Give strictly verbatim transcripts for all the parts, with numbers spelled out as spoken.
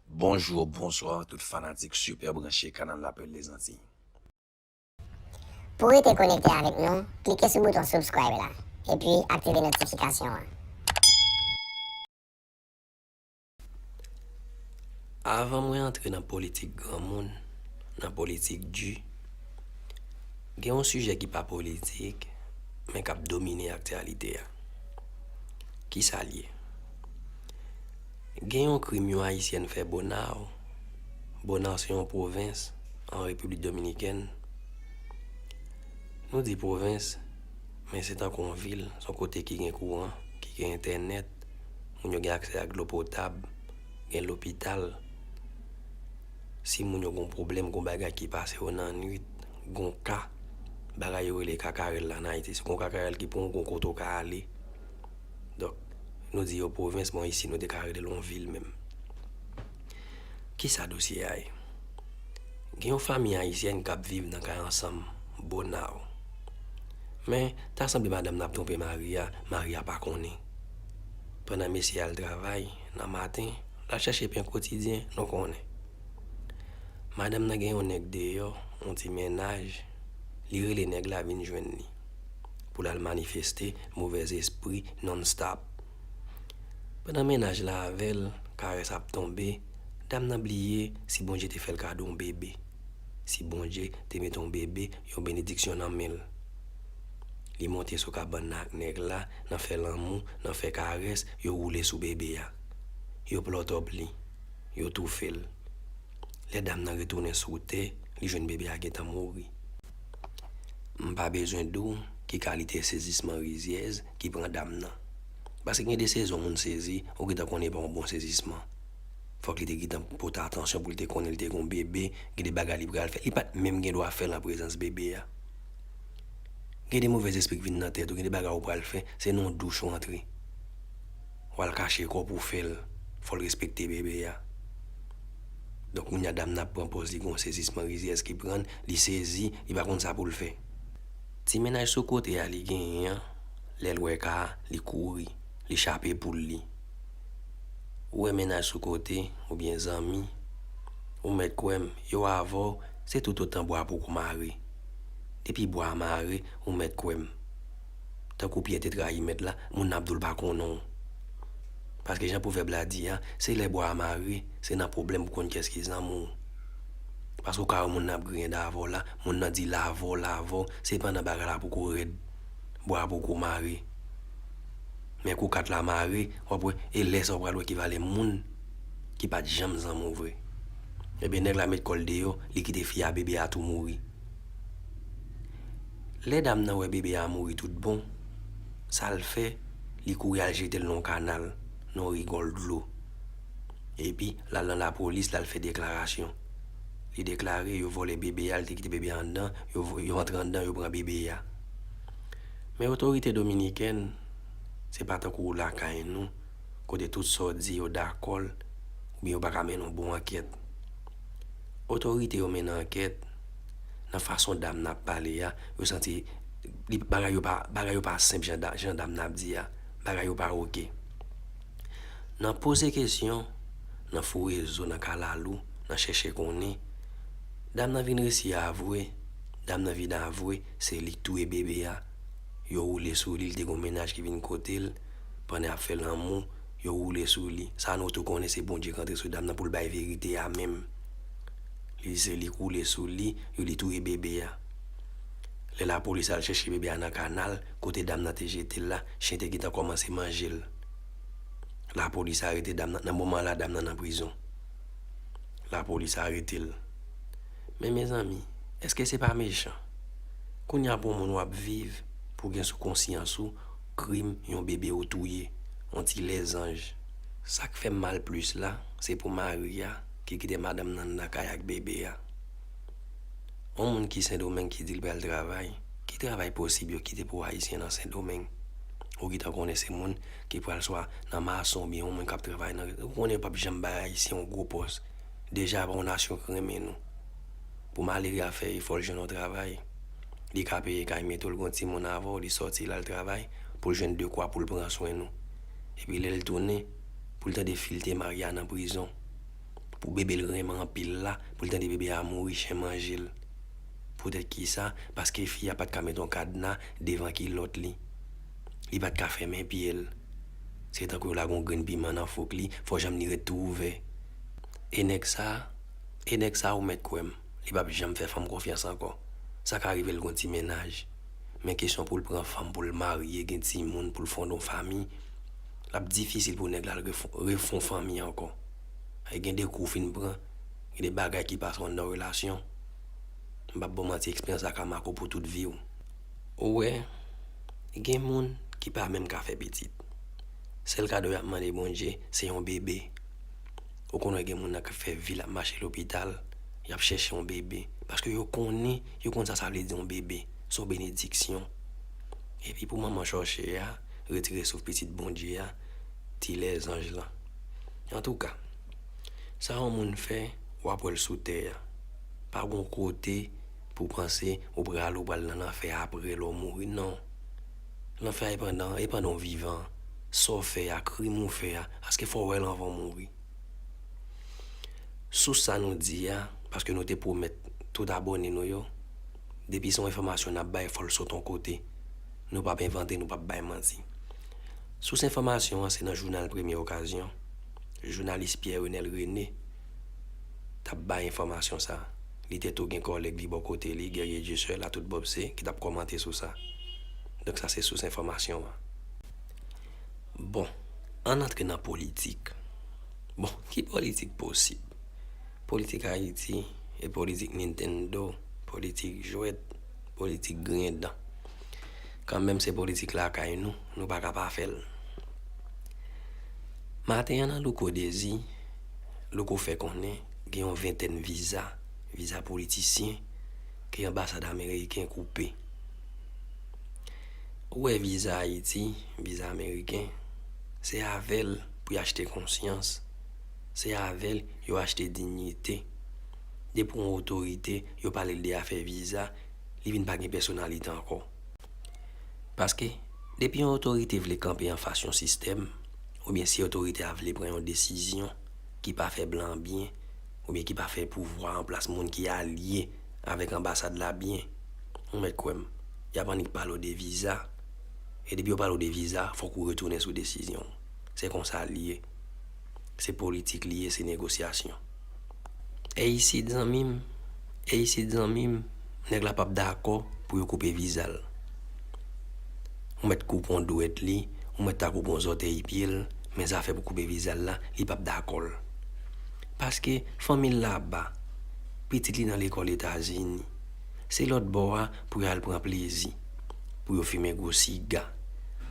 Bonjou, bonswa, tout fanatik Super Branche, kanal Lapèl Dèzantiy. Pou rete konekte avèk nou, klike sou bouton subscribe la, epi aktive notifikasyon an. Avan mwen antre nan politik granmoun, nan politik di, gen yon sijè ki pa politik, men k ap domine aktyalite a. Kisa l ye? Gen yon krim yon Ayisyèn fè Bonao. Bonao se yon pwovens an Repiblik Dominikèn. Nou di pwovens, men se tankou yon vil, se yon kote ki gen kouran, ki gen entènèt, moun yo gen aksè ak dlo potab, gen lopital. Si moun yo gen yon pwoblèm, gen yon bagay ki pase yo nan nwit, gen yon ka, bagay yo rele kakarèl la an Ayiti. Si gen yon kakarèl ki pran w, gen yon kote w ka ale. Donk, nou di yo pwovens, bon, isi nou te ka rele l yon vil menm. Kisa dosye a ye? Gen yon fanmi ayisyèn k ap viv nan kay ansanm, Bonao. Men, ta sanble madanm nan ap twonpe mari a, mari a pa konnen. Pandan mesye a al travay, nan maten, l al chèche pen kotidyen, nou konnen. Madanm nan gen yon nèg deyò, yon ti mennaj, li rele nèg la vin jwenn li. Pou l al manifeste movèzespri non-stop. Pandan mennaj la avè l, karès ap tonbe, dam nan bliye si Bondye te fè l kado yon bebe. Si Bondye te mete yon bebe, yon benediksyon nan men l. Li monte sou kabann nan ak nèg la, nan fè lanmou, nan fè karès, yo woule sou bebe a. Yo plòtòp li. Yo toufe l. Lè dam nan retounen sou tè, li jwenn bebe a gentan mouri. M pa bezwen di w ki kalite sezisman rizyèz ki pran dam nan. Paske gen de sezon moun sezi, ou gentan konnen e pa yon bon sezisman. Fòk li te gentan pote atansyon pou l te konnen li te gen yon bebe, gen de bagay li pral fè. Li pa t menm gen dwa fè l an prezans bebe a. Gen de movèzespri k vin nan tèt ou, gen de bagay ou pral fè, se nan yon douch ou antre. W al kache kò w pou w fè l. Fò l respekte bebe a. Donk, kounye a, dam nan ap pran pòz li gen yon sezisman rizyèz ki pran l, li sezi, li pa konn sa pou l fè. Ti mennaj sou kote a li genyen an, lè l wè ka a, li kouri, li chape poul li. Ou wè mennaj sou kote, oubyen zanmi, ou mèt kwè m, yo avè w, se toutotan bwa poko mare. Depi bwa a mare, ou mèt kwè m. Tankou Pyè te trayi mèt la, moun nan ap di w l pa konnen w. Paske jan pwovèb la di a, se lè bwa a mare, se nan pwoblèm pou konn kiyès ki zanmi w. Paske w ka wè moun nan ap griyen davè w la, moun nan di l avè w, l avè w, se pandan bagay la poko rèd, bwa a poko mare. Men kou kat la mare, w ap wè, e lè sa w pral wè ki valè moun ki pa t janm zanmi w vre. Ebyen, nèg la met kò l deyò, li kite fi a, bebe a tou mouri. Lè dam nan wè bebe a mouri tout bon, sa l fè, li kouri al jete l nan yon kanal, nan yon rigòl dlo. Epi, l al nan lapolis, l al fè deklarasyon. Li deklare yo vòlè bebe a, li te kite bebe a anndan, yo, yo antre anndan, yo pran bebe a. Men otorite dominikèn, se pa tankou lakay nou, kote tout sa w di yo dakò l, oubyen yo pa ka mennen yon bon ankèt. Otorite yo mennen ankèt, nan fason dam nan ap pale a, yo santi li, bagay yo pa, bagay yo pa senp jan da-, jan dam nan ap di a, bagay yo pa oke. Nan poze kesyon, nan foure zo nan kalalou, nan chèche konnen, dam nan vin resi avwe, dam nan vin avwe, se li k touye bebe a. Yo woule sou li, li te gen yon mennaj ki vin kote l, pandan y ap fè lanmou, yo woule sou li. Sa nou tou konnen se Bondye k antre sou dam nan pou l bay verite a menm. Li di se li k woule sou li, yo li touye bebe a. Lè lapolis al chèche bebe a nan kanal, kote dam nan te jete l la, chen te gentan kòmanse manje l. Lapolis arete dam nan, nan moman la dam nan nan prizon. Lapolis arete l. Men mezanmi, èske se pa mechan? Kounye a pou yon moun w ap viv, pou gen sou konsyans ou, krim yon bebe ou touye, yon ti lèzanj. Sa k fè m mal plis la, se pou mari a, ki kite madanm nan nan kay ak bebe a. Yon moun ki Sendomeng ki di l pral travay, ki travay posib yo kite pou Ayisyen nan Sendomeng? Ou gentan konnen se moun ki pral swa nan mason oubyen yon moun k ap travay nan, ou konnen yo p ap janm bay Ayisyen yon gwo pòs. Deja pa yon nasyon k renmen nou. Pou malere a fè efò l jwenn yon travay, li ka peye kay mete w, l gen yon timoun avè w, li sòti l al travay pou l jwenn dekwa pou l pran swen nou. Epi lè l tounen, pou l tande fi l te marye a nan prizon. pou bebe l renmen anpil la, pou l tande bebe a mouri, chen manje l. Poutèt kisa? Paske fi a pa t ka met yon kadna devan kilòt li. Li pa t ka fèmen pye l. Se tankou yo lage yon grenn piman nan fouk li, fò janm li ret tou ouvè. E nèg sa, e nèg sa ou mèt kwè m, li p ap janm fè fanm konfyans ankò. Sa ka rive l gon ti mennaj. Men kesyon pou l pran fanm, pou l marye, gen timoun, pou l fonde yon fanmi, l ap difisil pou nèg la refon, refon fanmi ankò. E gen de kou w fin pran, gen de bagay ki pase w anndan relasyon. M p ap ba w manti, eksperyans la ka make w pou tout vi w. Ou wè, gen moun ki pa menm ka fè pitit. Sèl kado y ap mande Bondye, se yon bebe. Ou konn wè gen moun nan k ap fè vi l ap mache lopital, y ap chèche yon bebe. Paske yo konnen, yo konn sa sa vle di yon bebe. Se yon benediksyon. Epi pou manman chòche a, retire souf pitit Bondye a, ti lèzanj lan. Antouka, sa yon moun fè, w ap wè l sou tè a. Pa gon kote pou w panse ou prale, ou pral nan lanfè apre lè w mouri, non. Lanfè a e pandan, e pandan w vivan. Sa w fè a, krim ou fè a, paske fò w wè l anvan w mouri. Sous sa nou di a, paske nou te pwomèt tout abòne nou yo, depi se yon enfòmasyon n ap bay, fò l sot yon kote. Nou p ap envante, nou p ap bay manti. Sous enfòmasyon an se nan jounal Premye Okazyon. Jounalis Pierre Renel René t ap bay enfòmasyon sa. Li te tou gen kòlèg li bò kote li, Guerrier Dieuseul, Atout Bob C, ki t ap kòmante sou sa. Donk sa se sous enfòmasyon an. Bon, ann antre nan politik. Bon, ki politik posib? Politik Ayiti e politik Nintendo, politik jwèt, politik griyen dan. Kanmenm se politik lakay nou, nou pa ka pa fè l. Maten an nan Louko Dezi, Louko fè konnen gen yon ventèn viza, viza politisyen, ke anbasad ameriken koupe. Ou wè viza Ayiti, viza ameriken, se avè l pou y achte konsyans, se avè l yo achte diyite. Depi yon otorite, yo pale l de afè viza, li vin pa gen pèsonalite ankò. Paske, depi yon otorite vle kanpe anfas yon sistèm, oubyen si otorite a vle pran yon desizyon ki pa fè blan byen, oubyen ki pa fè pouvwa an plas moun ki alye avèk anbasad la byen, ou mèt kwè m, y ap annik pale w de viza. E depi yo pale w de viza, fòk ou retounen sou desizyon w. Se konsa l ye. Se politik li ye, se negosyasyon. E isit, zanmi m, e isit, zanmi m, nèg la p ap dakò pou yo koupe viza l. Ou mèt koupe yon dwèt li, ou mèt ta koupe yon zòtèy pye l, men zafè pou koupe viza l la, li p ap dakò l. Paske fanmi l laba, pitit li nan lekòl Etazini. Se lòt bò a pou y al pran plezi, pou yo fimen gwo siga.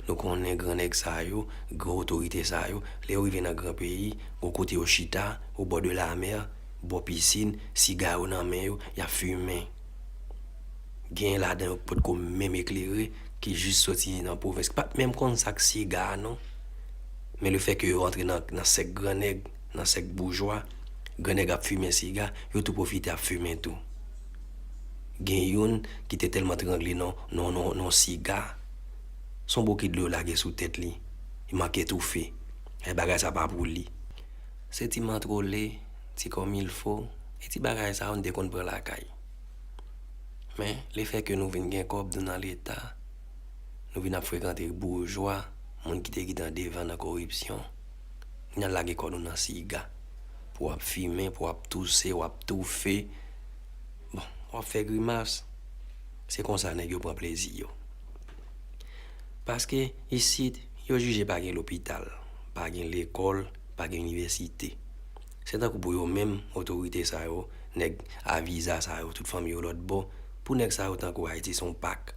Nou konnen gran nèg sa yo, gran otorite sa yo, lè yo rive nan gran peyi, gon kote yo chita, au bord de la mer, bò pisin, siga yo nan men yo, y ap fimen. Gen ladan yo ki potko menm eklere, ki jis soti nan pwovens, ki pa t menm konn sa k siga a non. Men lefètke yo antre nan, nan sèk gran nèg, nan sèk boujwa, gran nèg ap fimen siga, yo tou pwofite ap fimen tou. Gen youn ki te tèlman trangle nan, nan, nan, nan siga, se yon bokit dlo yo lage sou tèt li, li manke toufe. E bagay sa pa pou li. Se ti mantwole, ti kòmilfo, e ti bagay sa yo n te konn pran lakay. Men, lefètke nou vin gen kòb, nou nan Leta, nou vin ap frekante boujwa, moun ki te gentan devan nan koripsyon, n al lage kò nou nan siga. Pou w ap fimen, pou w ap touse, w ap toufe. Bon, w ap fè grimas. Se konsa nèg yo pran plezi yo. Paske isit, yo jije pa gen lopital, pa gen lekòl, pa gen inivèsite. Se tankou pou yo menm, otorite sa yo, nèg a viza sa yo, tout fanmi yo lòt bò, pou nèg sa yo tankou Ayiti se yon pak.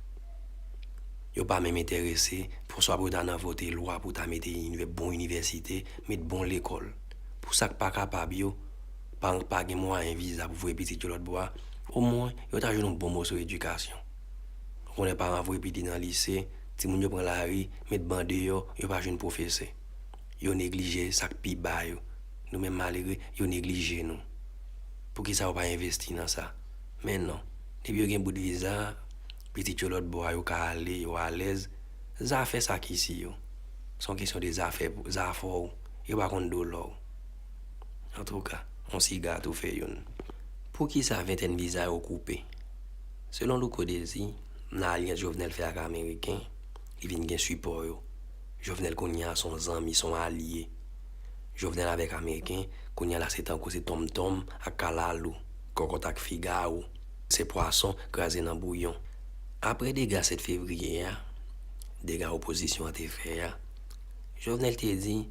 Yo pa menm enterese pou swa pou yo ta nan vote lwa pou ta mete inivè-, bon inivèsite, met bon lekòl. Pou sa k pa kapab yo, pa, pa gen mwayen viza pou voye pitit yo lòt bò a, omwen yo ta jwenn yon bon moso edikasyon. Ou konnen paran voye pitit nan lise, timoun yo pran lari, met ban deyò, yo pa jwenn pwofesè. Yo neglije sa k pi ba yo. Nou menm malere, yo neglije nou. Poukisa yo pa envesti nan sa? Men non. Depi yo gen bout viza, pitit yo lòt bò a, yo ka ale, yo alèz. Zafè sa k isi yo. Se yon kesyon de zafè, zafè w. Yo pa konn doulè w. Antouka, yon siga a toufe youn. Poukisa ventèn viza yo koupe? Selon Louko Dezi, nan alyans Jovenel fè ak Ameriken, li vin gen sipò yo. Jovenel kounye a se yon zanmi, se yon alye. Jovenel avèk Ameriken, kounye a la se tankou se tonmtonm ak kalalou, kòkòt ak figawou. Se pwason kraze nan bouyon. Apre dega sèt fevriye a, dega opozisyon an te fè a, Jovenel te di,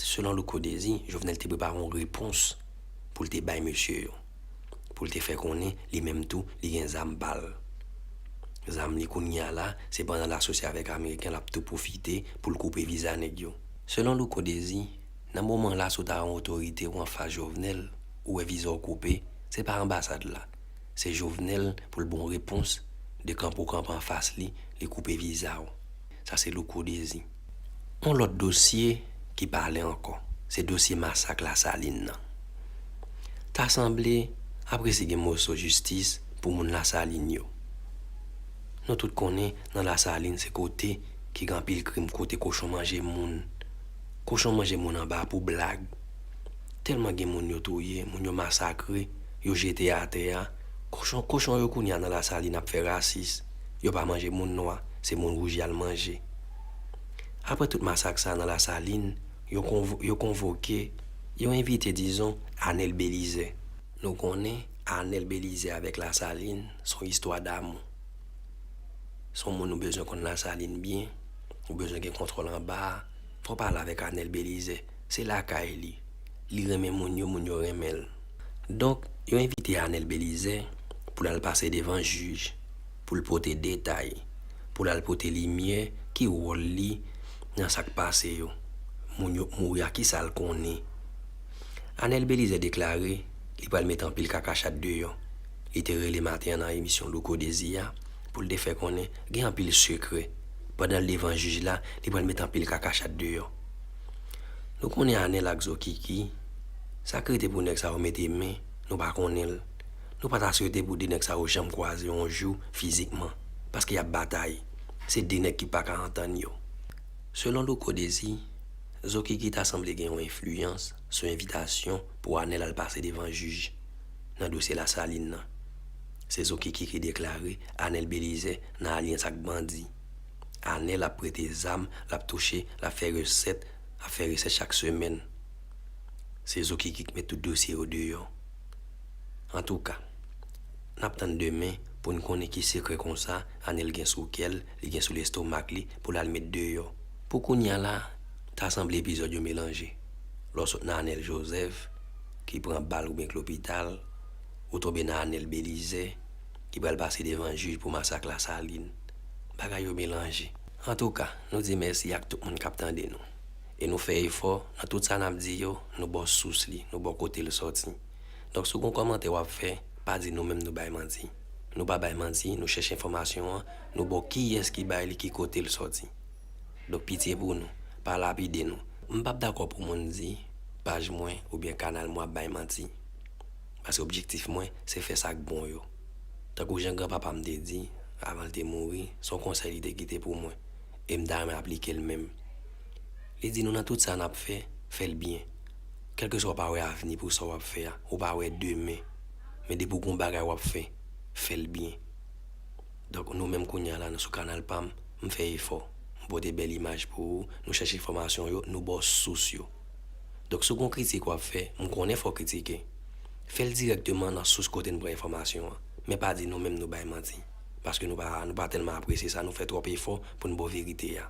selon Louko Dezi, Jovenel te prepare yon repons pou l te bay mesye yo. Pou l te fè konnen li menm tou, li gen zam pa l. Zam li kounye a la, se pandan l asosye avèk Ameriken, l ap tou pwofite pou l koupe viza nèg yo. Selon Louko Dezi, nan moman la, si w ta yon otorite ou anfas Jovenel, ou wè viza w koupe, se pa anbasad la. Se Jovenel pou l ba w repons de kanpe w kanpe anfas li, li koupe viza w. Sa se Louko Dezi. Yon lòt dosye ki pale ankò, se dosye masak Lasalin nan. Ta sanble, ap resi gen moso jistis pou moun Lasalin yo. Nou tout konnen nan Lasalin se kote ki gen anpil krim, kote kochon manje moun. Kochon manje moun anba pou blag. Tèlman gen moun yo touye, moun yo masakre, yo jete atè a. Kochon, kochon yo kounye a nan Lasalin ap fè rasis. Yo pa manje moun nwa, se moun wouj y al manje. Apre tout masak sa nan Lasalin, yo konvo-, yo konvoke, yo envite, dizon, Anèl Belize. Nou konnen Anèl Belize avèk Lasalin se yon istwa damou. Se yon moun ou bezwen konn Lasalin byen, ou bezwen gen kontwòl anba a, fò w pale avèk Anèl Belize. Se lakay li. Li renmen moun yo, moun yo renmen l. Donk, yo envite Anèl Belize pou l al pase devan jij, pou l pote detay, pou l al pote limyè ki wòl li nan sa k pase yo. Moun yo k mouri a, kisa l konnen? Anèl Belize deklare li pral mete anpil kakachat deyò. Li te rele maten an nan emisyon Louko Dezi a pou l te fè konnen gen anpil sekrè. Pandan l devan jij la, li pral mete anpil kakachat deyò. Nou konnen Anèl ak Zokiki, sa k rete pou nèg sa yo mete men, nou pa konnen l. Nou pa ta swete pou de nèg sa yo janm kwaze yon jou fizikman, paske y ap batay. Se de nèg ki pa ka antann yo. Selon Louko Dezi, Zokiki ta sanble gen yon enfliyans sou envitasyon pou Anèl al pase devan jij nan dosye Lasalin nan. Se Zokiki ki deklare Anèl Belize nan alyans ak bandi. Anèl ap prete zam, l ap touche, l ap fè resèt, ap fè resèt chak semèn. Se Zokiki k met tout dosye yo deyò. Antouka, n ap tann demen pou n konnen ki sekrè konsa Anèl gen sou kè l, li gen sou lestomak li pou l al met deyò. Pou kounye a la, ta sanble epizòd yo melanje. Lè w sot nan Anèl Joseph, ki pran bal oubyen k lopital, ou tonbe nan Anèl Belize, ki pral pase devan jij pou masak Lasalin. Bagay yo melanje. Antouka, nou di mèsi ak tout moun k ap tande nou. E nou fè efò, nan tout sa n ap di yo, nou ba w sous li, nou ba w kote l sòti. Donk, si w gen yon kòmantè w ap fè, pa di nou menm nou bay manti. Nou pa bay manti, nou chèche enfòmasyon an, nou ba w kiyès ki bay li, ki kote l sòti. Donk, pitye pou nou, pa lapide nou. M p ap dakò pou moun di paj mwen oubyen kanal mwen ap bay manti. Paske objektif mwen, se fè sa k bon yo. Tankou jan granpapa m te di, avan l te mouri, se yon konsèy li te kite pou mwen. E m ta renmen aplike l menm. Li di nou nan tout sa n ap fè, fè l byen. Kèlkeswa w pa wè avni pou sa w ap fè a, ou pa wè demen. Men depi w gen yon bagay w ap fè, fè l byen. Donk, nou menm kounye a la, nou sou kanal pa m, m fè efò. M pote bèl imaj pou ou, nou chèche enfòmasyon yo, nou ba w sous yo. Donk, si w gen yon kritik w ap fè, m konnen fò w kritike. Fè l dirèkteman nan sous kote n pran enfòmasyon an. Men pa di nou menm nou bay manti. Paske nou pa, nou pa tèlman apresye sa, nou fè twòp efò pou n ba w verite a.